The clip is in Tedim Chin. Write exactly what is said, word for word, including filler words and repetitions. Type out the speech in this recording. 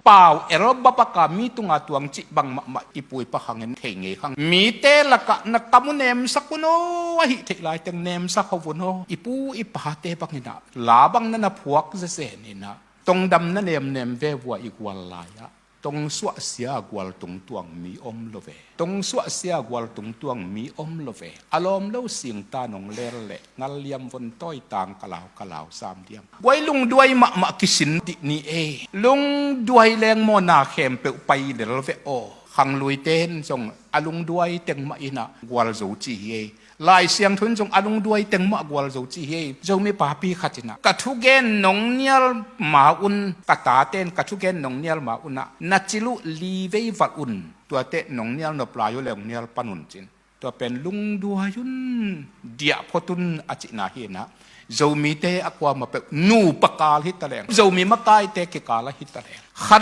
Pau el babaka mi tunga tuang cih bang mahmah i pu i pa khangin thei ngei khang. Mite lakah na kam uh nemsak un aw, ahi theih laiteng nemsak ho un aw. I pu i pate bangin ah la bang na na phuak zezen in ah, tongdam na nemnem ve vua i gual lai-ah. Tong suahsia gual tungtuang mi om lo ve. Tong suahsia gual tungtuang mi om lo ve. A lawm lo singta nong lel leh ngal liam von tawi tang kalau kalau sam diam. Guai lungduai mahmah kisin dih ni ei. Lungduai leng maw na khempeuh pai lel ve aw. Khangluite in zong a lungduai teng mah in ah gual zo ci hi ei. Lai Siangtho in zong a lungduai teng mah gual zo ci hi ei. Zomi papi khat in ah, ka thugen nong nial ma un, ka tate in ka thugen nong nial ma un ah, na cil uh li vei valh un, tuate nong nial nop lai uh le hong nial pan un cin. Tua pen lungduai un, diah phot un a cihna hi in ah, Zomite a kuamah peuh nupa kal hi ta leng, Zomi makaite kikal ah hi ta leng, khat le